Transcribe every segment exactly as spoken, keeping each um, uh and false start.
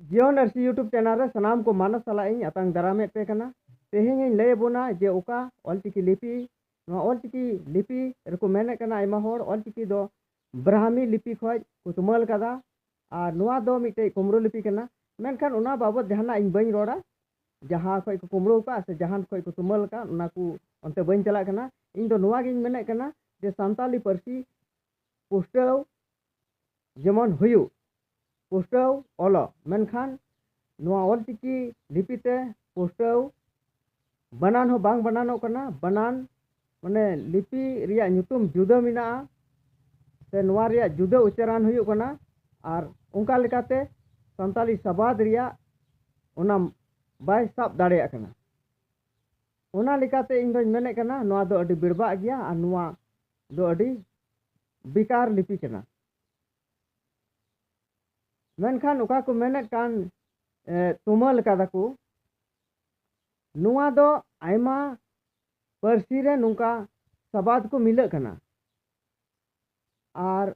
ᱡᱤᱭᱚᱱ ᱟᱹᱨᱥᱤ YouTube channel ᱨᱮ ᱥᱟᱱᱟᱢ ᱠᱚ ᱢᱟᱱᱚᱛ ᱥᱟᱞᱟᱜ ᱤᱧ ᱟᱛᱟᱝ ᱫᱟᱨᱟᱢᱮᱫ ᱯᱮ ᱠᱟᱱᱟ᱾ ᱛᱮᱦᱮᱧ ᱤᱧ ᱞᱟᱹᱭ ᱟᱵᱚᱱᱟ ᱡᱮ ᱚᱠᱟ ᱚᱞᱪᱤᱠᱤ ᱞᱤᱯᱤ, ᱱᱚᱣᱟ ᱚᱞᱪᱤᱠᱤ ᱞᱤᱯᱤ ᱨᱮᱠᱚ ᱢᱮᱱᱮᱫ ᱠᱟᱱᱟ ᱟᱭᱢᱟ ᱦᱚᱲ, ᱚᱞᱪᱤᱠᱤ ᱫᱚ ᱵᱨᱟᱦᱢᱤ ᱞᱤᱯᱤ ᱠᱷᱚᱱ ᱠᱚ ᱛᱩᱢᱟᱹᱞ ᱠᱟᱫᱟ, ᱟᱨ ᱱᱚᱣᱟ ᱫᱚ ᱢᱤᱫᱴᱮᱡ ᱠᱩᱢᱲᱩ ᱞᱤᱯᱤ ᱠᱟᱱᱟ᱾ ᱢᱮᱱᱠᱷᱟᱱ ᱚᱱᱟ ᱵᱟᱵᱚᱫ ᱡᱟᱦᱟᱱᱟᱜ ᱤᱧ ᱵᱟᱹᱧ ᱨᱚᱲᱟ᱾ ᱡᱟᱦᱟᱸ ᱠᱷᱚᱱ ᱠᱚ ᱠᱩᱢᱲᱩ ᱟᱠᱟᱫ ᱥᱮ ᱡᱟᱦᱟᱸ ᱠᱷᱚᱱ ᱠᱚ ᱛᱩᱢᱟᱹᱞ ᱟᱠᱟᱫ, ᱚᱱᱟ ᱠᱚ ᱚᱱᱛᱮ ᱵᱟᱹᱧ ᱪᱟᱞᱟᱜ ᱠᱟᱱᱟ᱾ ᱤᱧ ᱫᱚ ᱱᱚᱣᱟ ᱜᱤᱧ ᱢᱮᱱᱮᱫ ᱠᱟᱱᱟ ᱡᱮ ᱥᱟᱱᱛᱟᱞᱤ ᱯᱟᱹᱨᱥᱤ ᱯᱩᱥᱴᱟᱹᱣ ᱡᱮᱢᱚᱱ ᱦᱩᱭᱩᱜ, ᱯᱩᱥᱴᱟᱹᱣ ᱚᱞᱚᱜ, ᱢᱮᱱᱠᱷᱟᱱ ᱱᱚᱣᱟ ᱚᱞᱪᱤᱠᱤ ᱞᱤᱯᱤ ᱛᱮ ᱯᱩᱥᱴᱟᱹᱣ ᱵᱟᱱᱟᱱ ᱦᱚᱸ ᱵᱟᱝ ᱵᱟᱱᱟᱱᱚᱜ ᱠᱟᱱᱟ᱾ ᱵᱟᱱᱟᱱ, ᱢᱟᱱᱮ, ᱞᱤᱯᱤ ᱨᱮᱭᱟᱜ ᱧᱩᱛᱩᱢ ᱡᱩᱫᱟᱹ ᱢᱮᱱᱟᱜᱼᱟ, ᱥᱮ ᱱᱚᱣᱟ ᱨᱮᱭᱟᱜ ᱡᱩᱫᱟᱹ ᱩᱪᱪᱟᱨᱟᱱ ᱦᱩᱭᱩᱜ ᱠᱟᱱᱟ, ᱟᱨ ᱚᱱᱠᱟ ᱞᱮᱠᱟᱛᱮ ᱥᱟᱱᱛᱟᱞᱤ ᱥᱟᱵᱟᱫ ᱨᱮᱭᱟᱜ ᱚᱱᱟ ᱵᱟᱭ ᱥᱟᱵ ᱫᱟᱲᱮᱭᱟᱜ ᱠᱟᱱᱟ᱾ ᱚᱱᱟ ᱞᱮᱠᱟᱛᱮ ᱤᱧ ᱫᱚᱧ ᱢᱮᱱᱮᱫ ᱠᱟᱱᱟ, ᱱᱚᱣᱟ ᱫᱚ ᱟᱹᱰᱤ ᱵᱮᱲᱵᱟᱜ ᱜᱮᱭᱟ ᱟᱨ ᱱᱚᱣᱟ ᱫᱚ ᱟᱹᱰᱤ ᱵᱮᱠᱟᱨ ᱞᱤᱯᱤ ᱠᱟᱱᱟ᱾ ᱢᱮᱱᱠᱷᱟᱱ ᱚᱠᱟ ᱠᱚ ᱢᱮᱱᱮᱫ ᱠᱟᱱ, ᱮ, ᱛᱩᱢᱟᱹᱞ ᱠᱟᱫᱟ ᱠᱚ, ᱱᱚᱣᱟ ᱫᱚ ᱟᱭᱢᱟ ᱯᱟᱹᱨᱥᱤ ᱨᱮ ᱱᱚᱝᱠᱟ ᱥᱟᱵᱟᱫ ᱠᱚ ᱢᱤᱞᱟᱹᱜ ᱠᱟᱱᱟ᱾ ᱟᱨ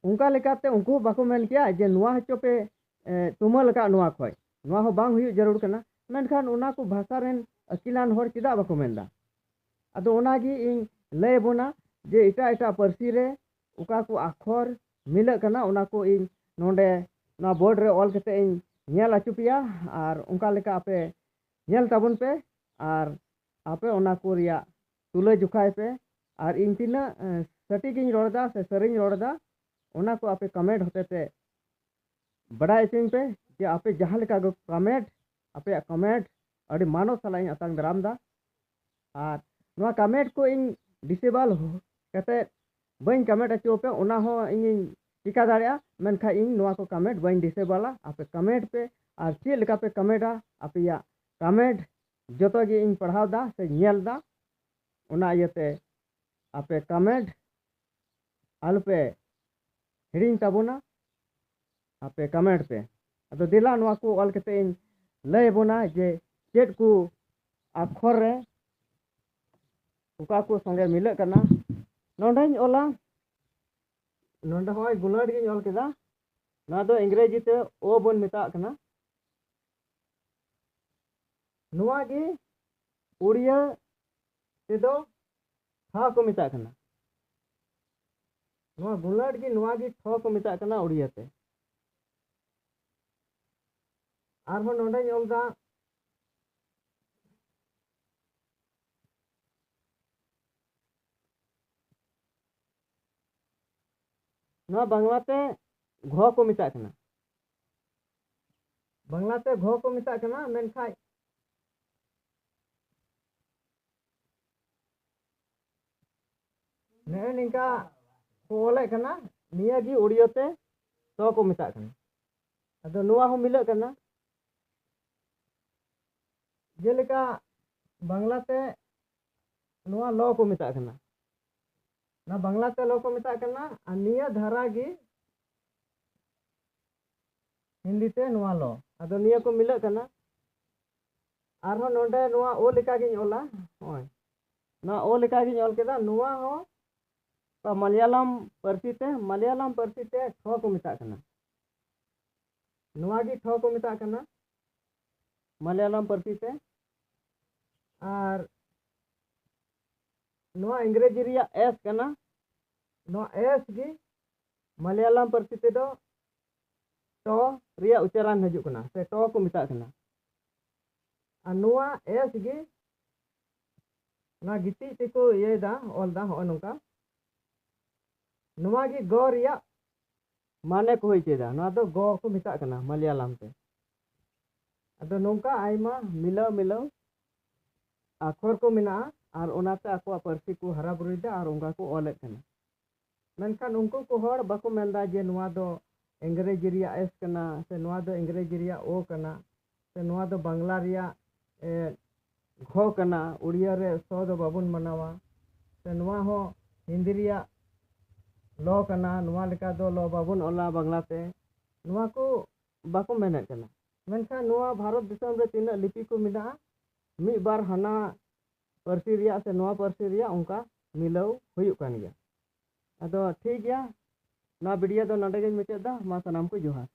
ᱚᱱᱠᱟ ᱞᱮᱠᱟᱛᱮ ᱩᱱᱠᱩ ᱦᱚᱸ ᱵᱟᱠᱚ ᱢᱮᱱ ᱠᱮᱭᱟ ᱡᱮ ᱱᱚᱣᱟ ᱦᱚᱪᱚ ᱯᱮ, ᱮ, ᱛᱩᱢᱟᱹᱞ ᱟᱠᱟᱫ ᱱᱚᱣᱟ ᱠᱷᱚᱡ᱾ ᱱᱚᱣᱟ ᱦᱚᱸ ᱵᱟᱝ ᱦᱩᱭᱩᱜ ᱡᱟᱹᱨᱩᱲ ᱠᱟᱱᱟ᱾ ᱢᱮᱱᱠᱷᱟᱱ ᱚᱱᱟ ᱠᱚ ᱵᱷᱟᱥᱟ ᱨᱮᱱ ᱟᱹᱠᱤᱞᱟᱱ ᱦᱚᱲ ᱪᱮᱫᱟᱜ ᱵᱟᱠᱚ ᱢᱮᱱᱫᱟ? ᱟᱫᱚ ᱚᱱᱟᱜᱮ ᱤᱧ ᱞᱟᱹᱭ ᱟᱵᱚᱱᱟ ᱡᱮ ᱮᱴᱟᱜ ᱮᱴᱟᱜ ᱯᱟᱹᱨᱥᱤ ᱨᱮ ᱚᱠᱟ ᱠᱚ ᱟᱠᱷᱚᱨ ᱢᱤᱞᱟᱹᱜ ᱠᱟᱱᱟ, ᱚᱱᱟ ᱠᱚ ᱤᱧ ᱱᱚᱰᱮ ᱱᱚᱣᱟ ᱵᱳᱨᱰ ᱨᱮ ᱚᱞ ᱠᱟᱛᱮ ᱤᱧ ᱧᱮᱞ ᱦᱚᱪᱚ ᱯᱮᱭᱟ᱾ ᱟᱨ ᱚᱱᱠᱟ ᱞᱮᱠᱟ ᱟᱯᱮ ᱧᱮᱞ ᱛᱟᱵᱚᱱ ᱯᱮ ᱟᱨ ᱟᱯᱮ ᱚᱱᱟ ᱠᱚ ᱨᱮᱭᱟᱜ ᱛᱩᱞᱟᱹ ᱡᱚᱠᱷᱟᱭ ᱯᱮ᱾ ᱟᱨ ᱤᱧ ᱛᱤᱱᱟᱹᱜ, ᱮ, ᱥᱚᱴᱷᱤᱠ ᱤᱧ ᱨᱚᱲᱫᱟ ᱥᱮ ᱥᱟᱹᱨᱤᱧ ᱨᱚᱲᱫᱟ, ᱚᱱᱟ ᱠᱚ ᱟᱯᱮ ᱠᱚᱢᱮᱱᱴ ᱦᱚᱛᱮ ᱛᱮ ᱵᱟᱰᱟᱭ ᱦᱚᱪᱚᱧ ᱯᱮ ᱡᱮ ᱟᱯᱮ ᱡᱟᱦᱟᱸ ᱞᱮᱠᱟ ᱜᱮ ᱠᱚᱢᱮᱱᱴ, ᱟᱯᱮᱭᱟᱜ ᱠᱚᱢᱮᱱᱴ ᱟᱹᱰᱤ ᱢᱟᱱᱚᱛ ᱥᱟᱞᱟᱜ ᱤᱧ ᱟᱛᱟᱝ ᱫᱟᱨᱟᱢ ᱫᱟ᱾ ᱟᱨ ᱱᱚᱣᱟ ᱠᱚᱢᱮᱱᱴ ᱠᱚ ᱤᱧ ᱰᱤᱥᱮᱵᱚᱞ ᱠᱟᱛᱮ ᱵᱟᱹᱧ ᱠᱚᱢᱮᱱᱴ ᱦᱚᱪᱚ ᱟᱯᱮ, ᱚᱱᱟ ᱦᱚᱸ ᱤᱧᱤᱧ ᱪᱤᱠᱟ ᱫᱟᱲᱮᱭᱟᱜᱼᱟ, ᱢᱮᱱᱠᱷᱟᱱ ᱤᱧ ᱱᱚᱣᱟ ᱠᱚ ᱠᱚᱢᱮᱱᱴ ᱵᱟᱹᱧ ᱰᱤᱥᱮᱵᱚᱞᱟ᱾ ᱟᱯᱮ ᱠᱚᱢᱮᱱᱴ ᱯᱮ ᱟᱨ ᱪᱮᱫ ᱞᱮᱠᱟ ᱯᱮ ᱠᱚᱢᱮᱱᱴᱟ, ᱟᱯᱮᱭᱟᱜ ᱠᱚᱢᱮᱱᱴ ᱡᱚᱛᱚ ᱜᱮ ᱤᱧ ᱯᱟᱲᱦᱟᱣ ᱫᱟ ᱥᱮ ᱧᱮᱞ ᱫᱟ᱾ ᱚᱱᱟ ᱤᱭᱟᱹᱛᱮ ᱟᱯᱮ ᱠᱚᱢᱮᱱᱴ ᱟᱞᱚᱯᱮ ᱦᱤᱲᱤᱧ ᱛᱟᱵᱚᱱᱟ, ᱟᱯᱮ ᱠᱚᱢᱮᱱᱴ ᱯᱮ᱾ ᱟᱫᱚ ᱫᱮᱞᱟ ᱱᱚᱣᱟ ᱠᱚ ᱚᱞ ᱠᱟᱛᱮ ᱤᱧ ᱞᱟᱹᱭ ᱟᱵᱚᱱᱟ ᱡᱮ ᱪᱮᱫ ᱠᱚ ᱟᱠᱷᱚᱨ ᱨᱮ ᱚᱠᱟ ᱠᱚ ᱥᱚᱸᱜᱮ ᱢᱤᱞᱟᱹᱜ ᱠᱟᱱᱟ᱾ ᱱᱚᱰᱮᱧ ᱚᱞᱟ, ᱱᱚᱰᱮ ᱦᱚᱸᱜᱼᱚᱭ ᱜᱩᱞᱟᱹᱴ ᱜᱤᱧ ᱚᱞ ᱠᱮᱫᱟ᱾ ᱱᱚᱣᱟ ᱫᱚ ᱤᱝᱨᱮᱡᱤ ᱛᱮ ᱳ ᱵᱚᱱ ᱢᱮᱛᱟᱜ ᱠᱟᱱᱟ᱾ ᱱᱚᱣᱟ ᱜᱮ ᱩᱲᱤᱭᱟᱹ ᱛᱮᱫᱚ ᱴᱷᱚ ᱠᱚ ᱢᱮᱛᱟᱜ ᱠᱟᱱᱟ᱾ ᱱᱚᱣᱟ ᱜᱩᱞᱟᱹᱴ ᱜᱮ, ᱱᱚᱣᱟ ᱜᱮ ᱴᱷᱚ ᱠᱚ ᱢᱮᱛᱟᱜ ᱠᱟᱱᱟ ᱩᱲᱤᱭᱟᱹ ᱛᱮ᱾ ᱟᱨᱦᱚᱸ ᱱᱚᱰᱮᱧ ᱚᱞ ᱫᱟ, ᱱᱚᱣᱟ ᱵᱟᱝᱞᱟ ᱛᱮ ᱜᱷᱚ ᱠᱚ ᱢᱮᱛᱟᱜ ᱠᱟᱱᱟ᱾ ᱵᱟᱝᱞᱟ ᱛᱮ ᱜᱷᱚ ᱠᱚ ᱢᱮᱛᱟᱜ ᱠᱟᱱᱟ, ᱢᱮᱱᱠᱷᱟᱡ ᱱᱮᱜᱼᱮ ᱱᱤᱝᱠᱟ ᱠᱚ ᱚᱞᱮᱫ ᱠᱟᱱᱟ, ᱱᱤᱭᱟᱹ ᱜᱮ ᱩᱲᱤᱭᱟᱹ ᱛᱮ ᱛᱚ ᱠᱚ ᱢᱮᱛᱟᱜ ᱠᱟᱱᱟ᱾ ᱟᱫᱚ ᱱᱚᱣᱟ ᱦᱚᱸ ᱢᱤᱞᱟᱹᱜ ᱠᱟᱱᱟ᱾ ᱡᱮᱞᱮᱠᱟ ᱵᱟᱝᱞᱟ ᱛᱮ ᱱᱚᱣᱟ ᱞᱚ ᱠᱚ ᱢᱮᱛᱟᱜ ᱠᱟᱱᱟ, ᱱᱚᱣᱟ ᱵᱟᱝᱞᱟ ᱛᱮ ᱞᱚ ᱠᱚ ᱢᱮᱛᱟᱜ ᱠᱟᱱᱟ, ᱟᱨ ᱱᱤᱭᱟᱹ ᱫᱷᱟᱨᱟ ᱜᱮ ᱦᱤᱱᱫᱤ ᱛᱮ ᱱᱚᱣᱟ ᱞᱚ᱾ ᱟᱫᱚ ᱱᱤᱭᱟᱹ ᱠᱚ ᱢᱤᱞᱟᱹᱜ ᱠᱟᱱᱟ᱾ ᱟᱨᱦᱚᱸ ᱱᱚᱰᱮ ᱱᱚᱣᱟ ᱳ ᱞᱮᱠᱟᱜᱤᱧ ᱚᱞᱟ, ᱱᱚᱜᱼᱚᱭ ᱱᱚᱣᱟ ᱳ ᱞᱮᱠᱟᱜᱤᱧ ᱚᱞ ᱠᱮᱫᱟ᱾ ᱱᱚᱣᱟ ᱦᱚᱸ ᱢᱟᱞᱭᱟᱞᱟᱢ ᱯᱟᱹᱨᱥᱤ ᱛᱮ, ᱢᱟᱞᱭᱟᱞᱟᱢ ᱯᱟᱹᱨᱥᱤ ᱛᱮ ᱴᱷᱚ ᱠᱚ ᱢᱮᱛᱟᱜ ᱠᱟᱱᱟ᱾ ᱱᱚᱣᱟ ᱜᱮ ᱴᱷᱚ ᱠᱚ ᱢᱮᱛᱟᱜ ᱠᱟᱱᱟ ᱢᱟᱞᱭᱟᱞᱟᱢ ᱯᱟᱹᱨᱥᱤ ᱛᱮ᱾ ᱟᱨ ᱱᱚᱣᱟ ᱤᱝᱨᱮᱡᱤ ᱨᱮᱭᱟᱜ ᱮᱥ ᱠᱟᱱᱟ᱾ ᱱᱚᱣᱟ ᱮᱥ ᱜᱮ ᱢᱟᱞᱭᱟᱞᱟᱢ ᱯᱟᱹᱨᱥᱤ ᱛᱮᱫᱚ ᱴᱚ ᱨᱮᱭᱟᱜ ᱩᱪᱪᱟᱨᱟᱱ ᱦᱤᱡᱩᱜ ᱠᱟᱱᱟ, ᱥᱮ ᱴᱚ ᱠᱚ ᱢᱮᱛᱟᱜ ᱠᱟᱱᱟ᱾ ᱟᱨ ᱱᱚᱣᱟ ᱮᱥ ᱜᱮ ᱱᱚᱣᱟ ᱜᱤᱛᱤᱡ ᱛᱮᱠᱚ ᱤᱭᱟᱹᱭᱮᱫᱟ, ᱚᱞ ᱫᱟ ᱦᱚᱸᱜᱼᱚᱭ ᱱᱚᱝᱠᱟ᱾ ᱱᱚᱣᱟ ᱜᱮ ᱜᱚ ᱨᱮᱭᱟᱜ ᱢᱟᱱᱮ ᱠᱚ ᱦᱩᱭ ᱦᱚᱪᱚᱭᱮᱫᱟ᱾ ᱱᱚᱣᱟ ᱫᱚ ᱜᱚ ᱠᱚ ᱢᱮᱛᱟᱜ ᱠᱟᱱᱟ ᱢᱟᱞᱭᱟᱞᱟᱢ ᱛᱮ᱾ ᱟᱫᱚ ᱱᱚᱝᱠᱟ ᱟᱭᱢᱟ ᱢᱤᱞᱟᱹᱣ ᱢᱤᱞᱟᱹᱣ ᱟᱠᱷᱚᱨ ᱠᱚ ᱢᱮᱱᱟᱜᱼᱟ, ᱟᱨ ᱚᱱᱟᱛᱮ ᱟᱠᱚᱣᱟᱜ ᱯᱟᱹᱨᱥᱤ ᱠᱚ ᱦᱟᱨᱟ ᱵᱩᱨᱩᱭᱮᱫᱟ ᱟᱨ ᱚᱱᱠᱟ ᱠᱚ ᱚᱞᱮᱫ ᱠᱟᱱᱟ᱾ ᱢᱮᱱᱠᱷᱟᱱ ᱩᱱᱠᱩ ᱠᱚ ᱦᱚᱲ ᱵᱟᱠᱚ ᱢᱮᱱᱫᱟ ᱡᱮ ᱱᱚᱣᱟ ᱫᱚ ᱤᱝᱨᱮᱡᱤ ᱨᱮᱭᱟᱜ ᱮᱥ ᱠᱟᱱᱟ, ᱥᱮ ᱱᱚᱣᱟ ᱫᱚ ᱤᱝᱨᱮᱡᱤ ᱨᱮᱭᱟᱜ ᱳ ᱠᱟᱱᱟ, ᱥᱮ ᱱᱚᱣᱟ ᱫᱚ ᱵᱟᱝᱞᱟ ᱨᱮᱭᱟᱜ, ᱮ, ᱜᱷᱚ ᱠᱟᱱᱟ, ᱩᱲᱤᱭᱟ ᱨᱮ ᱥᱚ ᱫᱚ ᱵᱟᱵᱚᱱ ᱢᱟᱱᱟᱣᱟ, ᱥᱮ ᱱᱚᱣᱟ ᱦᱚᱸ ᱦᱤᱱᱫᱤ ᱨᱮᱭᱟᱜ ᱞᱚ ᱠᱟᱱᱟ, ᱱᱚᱣᱟ ᱞᱮᱠᱟ ᱫᱚ ᱞᱚ ᱵᱟᱵᱚᱱ ᱚᱞᱟ ᱵᱟᱝᱞᱟ ᱛᱮ, ᱱᱚᱣᱟ ᱠᱚ ᱵᱟᱠᱚ ᱢᱮᱱᱮᱫ ᱠᱟᱱᱟ᱾ ᱢᱮᱱᱠᱷᱟᱱ ᱱᱚᱣᱟ ᱵᱷᱟᱨᱚᱛ ᱫᱤᱥᱚᱢ ᱨᱮ ᱛᱤᱱᱟᱹᱜ ᱞᱤᱯᱤ ᱠᱚ ᱢᱮᱱᱟᱜᱼᱟ, ᱢᱤᱫ ᱵᱟᱨ ᱦᱟᱱᱟ ᱯᱟᱹᱨᱥᱤ ᱨᱮᱭᱟᱜ ᱥᱮ ᱱᱚᱣᱟ ᱯᱟᱹᱨᱥᱤ ᱨᱮᱭᱟᱜ ᱚᱱᱠᱟ ᱢᱤᱞᱟᱹᱣ ᱦᱩᱭᱩᱜ ᱠᱟᱱ ᱜᱮᱭᱟ᱾ ᱟᱫᱚ ᱴᱷᱤᱠ ᱜᱮᱭᱟ, ᱱᱚᱣᱟ ᱵᱷᱤᱰᱤᱭᱳ ᱫᱚ ᱱᱚᱰᱮ ᱜᱮᱧ ᱢᱩᱪᱟᱹᱫ ᱮᱫᱟ᱾ ᱢᱟ ᱥᱟᱱᱟᱢ ᱠᱚ ᱡᱚᱦᱟᱨ᱾